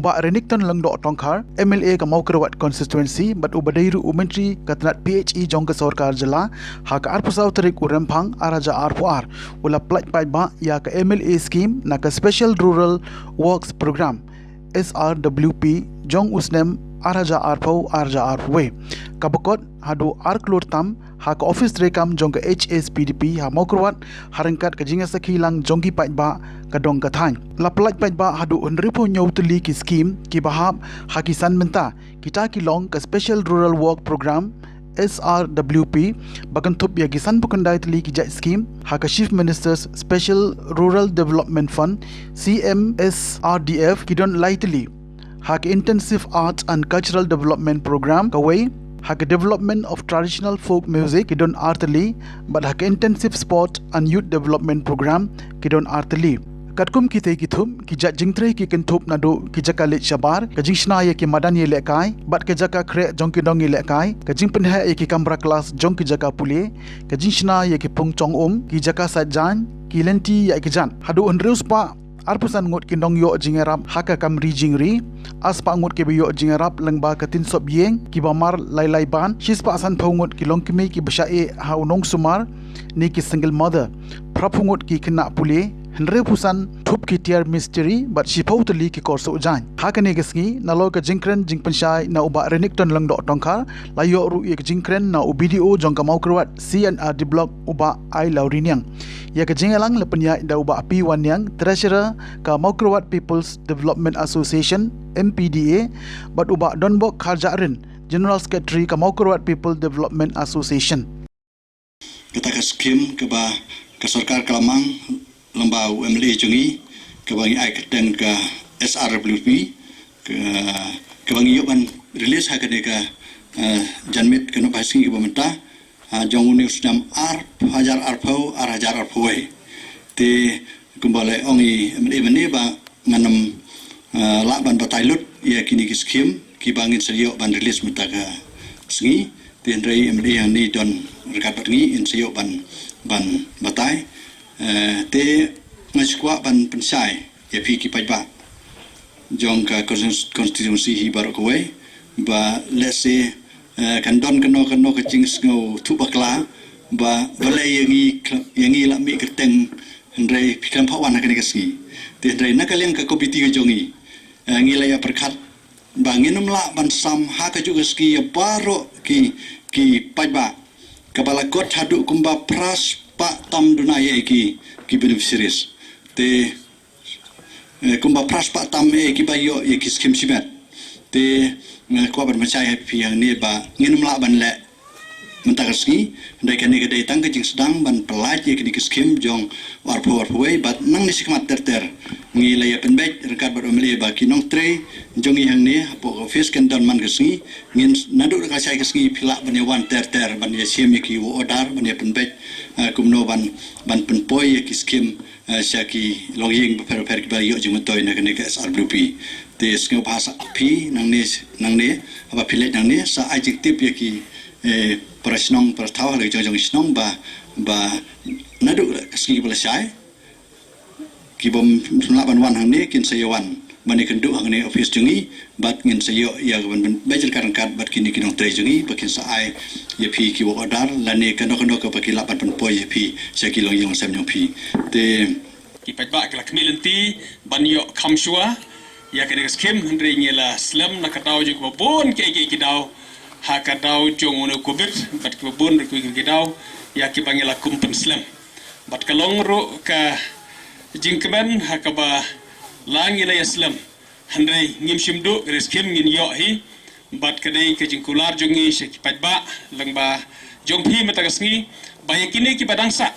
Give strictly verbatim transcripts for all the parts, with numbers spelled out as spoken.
Bah Renikton Lyngdoh Tongkhar, M L A ka Mawkyrwat Constituency, bad uba dei ruh u Myntri ka tnat P H E jong ka Sorkar Jylla, ha ka arphew saw tarik u Rymphang, ar hajar arphew ar, u la pyllait paidbah ïa ka M L A scheme na ka Special Rural Works Programme, S R W P, jong u snem ar hajar arphew, ar hajar arphew wei. Kaba kot haduh ar klur tam ha ka ophis treikam jong ka H S P D P ha Mawkyrwat, ha ryngkat ka jingïasakhi lang jong ki paidbah ka dong ka thaiñ. La pyllait paidbah haduh hynriewphew hynñiew tylli ki scheme kiba hap ha ki san bynta. Kita ki long ka Special Rural Work Programme, S R W P, ba kynthup ïa ki sanphew khyndai tylli ki jait scheme, ha ka Chief Minister's Special Rural Development Fund, C M S R D F, ki don lai tylli. Ha ka Intensive Arts and Cultural Development Programme kawei, ha ka Development of Traditional Folk Music ki don ar tylli, bad ha ka Intensive Sport and Youth Development Programme ki don ar tylli. Katkum kitei ki thup, ki jait jingtrei ki kynthup naduh ki jaka leit shabar, ka jingshna ïa ki madan ïalehkai, bad ka jaka khreh jong ki nongïalehkai, ka jingpynheh ïa ki kamra klas jong ki jaka pule, ka jingshna ïa ki pung chong um, ki jaka sait jaiñ, ki lynti ïa ki jat. Haduh hynriew spah arphew san ngut ki nongïoh jingïarap ha ka kam ri jingri, ar spah ngut kiba ïoh jingïarap lyngba ka tin sop ïing, kiba mar lai lai ban, shi spah sanphew ngut ki longkmie kiba shah ïeh ha u nongsumar, ne ki single mother, phraphew ngut ki khynnah pule, hynriewphew san thup ki tiar mistri, bad shiphew tylli ki kor suh jaiñ. Ha kane ka sngi, nalor ka jingkren jingpynshai na u Bah Renikton Lyngdoh Tongkhar, la ïoh ruh ïa ka jingkren na u B D O jong ka Mawkyrwat C and R D Block, u Bah Ailawriniang. Ïa ka jingïalang la pynïaid da u Bah P Wanniang, Treasurer ka Mawkyrwat People's Development Association, M P D A, bad u Bah Donbok Kharjahrin, General Secretary ka Mawkyrwat People Development Association. Kata ka skim kaba ka sorkar ka la mang lyngba u M L A jong ngi, kaba ngi ai kyrteng ka S R W P, ka, kaba ngi ïoh ban release ha kane ka, eh, janmiet ka Nongbah Sngi kaba mynta, ha jong une u snem ar hajar arphew, ar hajar arphew wei. Te kumba la ong i M L A mynne ba ngan ym, eh, lah ban batai lut ïa kine ki skim kiba ngin sa ïoh ban release mynta ka sngi. Te hynrei M L A hangne don ryngkat bad ngi, yn sa ïoh ban, ban batai. Eh, te nga sngewkwah ban pynshai ïa phi ki paidbah jong ka constituency hi baroh kawei, ba lehse, eh, kan don kano kano ka jingsngewthuh bakla ba balei ïa ngi, ïa ngi la mih kyrteng, hynrei phi khlem pat wan ha kane ka sngi. Te hynrei na ka liang ka komiti ka jong ngi, eh, ngi la ïa pyrkhat ba ngin ym lah ban sam ha kajuh ka sngi ïa baroh ki, ki paidbah, kaba la kot haduh kumba phra spah tam duna ïa ki, ki beneficiaries. Te, eh, kumba phra spah tam eh kiba ïoh ïa ki skim shimet. Te, eh, kwah ban pynshai ha phi hangne ba ngin ym lah ban leh mynta ka sngi, hynrei kane ka dei tang ka jingsdang ban pyllait ïa kine ki skim jong u arphew arphew wei, bad nangne shakhmat ter ter ngi la ïa pynbeit ryngkat bad u M L A ba ki nongtrei jong ngi hangne hapoh ka office kan don man ka sngi, ngin naduh ka shai ka sngi phi lah ban ïa wan ter ter ban ïa shim ïa ki work order, ban ïa pynbeit, eh, kumno ban, ban pynpoi ïa ki skim, eh, sha ki longïing bapher bapher kiba ïoh jingmyntoi na kane ka S R W P. Te sngewbha sa phi nangne, nangne, haba phi leit nangne sa ai jingtip ïa ki, eh, para shnong para thaw ha la ki jong jong shnong ba, ba naduh ka sngi ba la shai, kiba ym lah ban wan hangne kin sa ïa wan ban ïa kynduh hangne office jong ngi, bad ngin sa ïoh ïa ka ban, ban beit ryngkat ryngkat bad kine ki nongtrei jong ngi ba kin sa ai ïa phi ki work order lane kano kano kaba ki lah ban pynpoi ïa phi sha ki longïing longsem jong phi. Te ki paidbah ki la khmih lynti ban ïoh kham shuwa ïa kane ka skim, hynrei ngi la slem na ka daw jong kiba bun kiei kiei ki daw, ha ka daw jong une u covid, bad kiba bun ruh kiwei kiwei ki daw ïa kiba ngi la kum pynslem. Bad ka long ruh ka jingkmen ha kaba la ngi la ïa slem, hynrei ngim shym duh ka skim ngin ïoh hi. Bad ka dei ka jingkular jong ngi sha ki paidbah lyngba jong phi mynta ka sngi, ba ïa kine kiba dang sah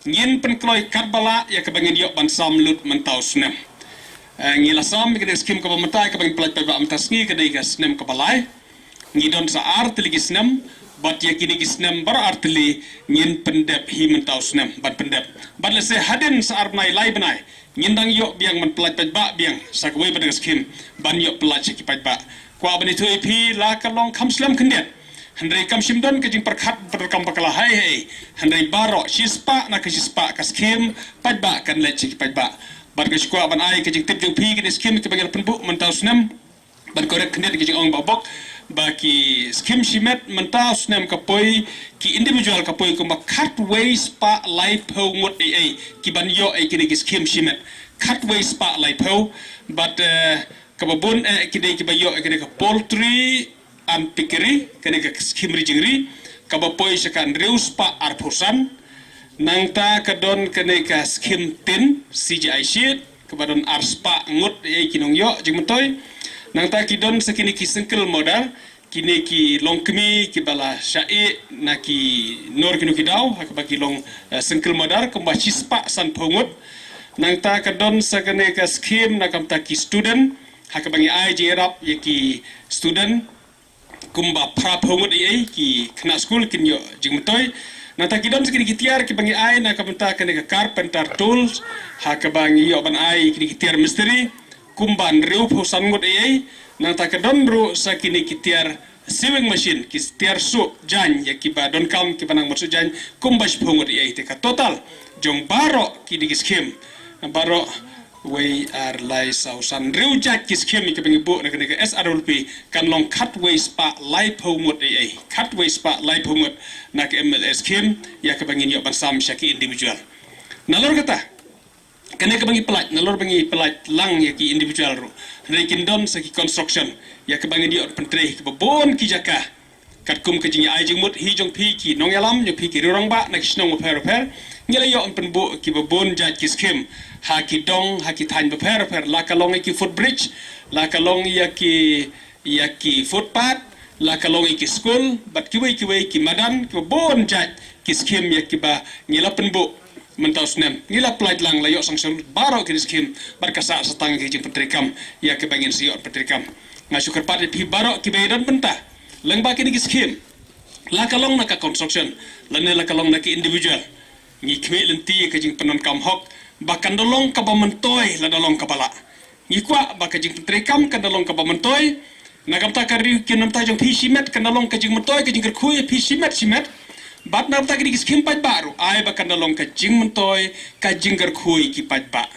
ngin pynkloi katba lah ïa kaba ngin ïoh ban sam lut mynta u snem. Eh, ngi la sam ïa ka skim kaba mynta, kaba ngin pyllait paidbah mynta ka sngi, ka dei ka snem kaba lai. Ngi don sa ar tylli ki snem, bad ïa kine ki snem baroh ar tylli ngin pyndep hi mynta u snem ban pyndep. Bad lehse hadien sa ar bnai lai bnai ngin dang ïoh biang ban pyllait paidbah biang sa kawei pat ka skim ban ïoh pyllait sha ki paidbah. Kwah ban ïathuh ïa phi la ka long kham slem khyndiat, hynrei kam shym don ka jingpyrkhat bad kam bakla haei haei, hynrei baroh shispah na ka shispah ka skim paidbah kan leit sha ki paidbah. Bad nga shu kwah ban ai ka jingtip jong phi, kine ki skim kiba ngi la pynbun mynta u snem, ban correct khyndiat ka jingong ba bok, ba ki skim shimet mynta u snem ka poi, ki individual ka poi kumba khatwei spah laiphew ngut ei ei kiban ïoh ïa kine ki skim shimet. Khatwei spah laiphew. Bad, eh, kaba bun, eh, kine kiba ïoh ïa kine ka poultry and piggery, kane ka skim ri jingri, kaba poi sha ka hynriew spah arphew san. Nangta ka don kane ka skim tin, C G I sheet, kaba don ar spah ngut ei ei ki nongïoh jingmyntoi. Nangta ki don sa kine ki single mother, kine ki longkmie kiba la shah ïeh na ki nor kino ki daw, ha kaba ki long, eh, single mother, kumba shi spah sanphew ngut. Nangta ka don sa kane ka skim na ka bynta ki student, ha kaba ngi ai jingïarap ïa ki student, kumba phraphew ngut ei ei ki khynnah skul kin ïoh jingmyntoi. Nangta ki don sa kine ki tiar kiba ngi ai na ka bynta kane ka carpenter tools, ha kaba ngi ïoh ban ai kine ki tiar mistri, kumba hynriewphew san ngut ei ei. Nangta ka don ruh sa kine ki tiar sewing machine, ki tiar suh jaiñ ïa kiba donkam, kiba nang ban suh jaiñ, kumba shiphew ngut ei ei. Te ka total jong baroh kine ki skim, baroh wei, ar, lai, saw, san, hynriew jait ki skim kiba ngi buh na kane ka S R W P, kan long khatwei spah laiphew ngut ei ei. Khatwei spah laiphew ngut na ka M L A skim, ïa kaba ngin ïoh ban sam sha ki individual. Nalor kata, kane kaba ngi pyllait, nalor ba ngi pyllait lang ïa ki individual ruh, hynrei kin don sa ki construction, ïa kaba ngin ïoh pyntrei kiba bun ki jaka. Katkum ka jingïa-ai jingmut hi jong phi ki nongïalam, jong phi ki rangbah na ki shnong bapher bapher, ngi la ïoh pynbuh kiba bun jait ki skim ha ki dong, ha ki thaiñ bapher bapher, la ka long ïa ki footbridge, la ka long ïa ki, ïa ki footpath, la ka long ïa ki skul, bad kiwei kiwei ki madan, kiba bun jait ki skim ïa kiba ngi la pynbuh mynta u snem. Ngi la pyllait lang, la ïoh sanction baroh kine ki skim, bad ka sah sa tang ki jingpyntreikam ïa kiba ngin sa ïoh pyntrei kam. Nga shu kyrpad ïa phi baroh kiba ïadon bynta lyngba kine ki skim, la ka long na ka construction lane la ka long na ki individual, ngi khmih lynti ïa ka jingpyndonkam hok ba kan da long kaba myntoi lada long kaba lah. Ngi kwah ba ka jingpyntreikam kan da long kaba myntoi. Na ka bynta ka ri, ki, na ka bynta jong phi shimet, kan da long ka jingmyntoi, ka jingkyrkhu ïa phi shimet shimet. Bad na ka bynta kine ki skim paidbah ruh, ai ba kan da long ka jingmyntoi, ka jingkyrkhu ïa ki paidbah.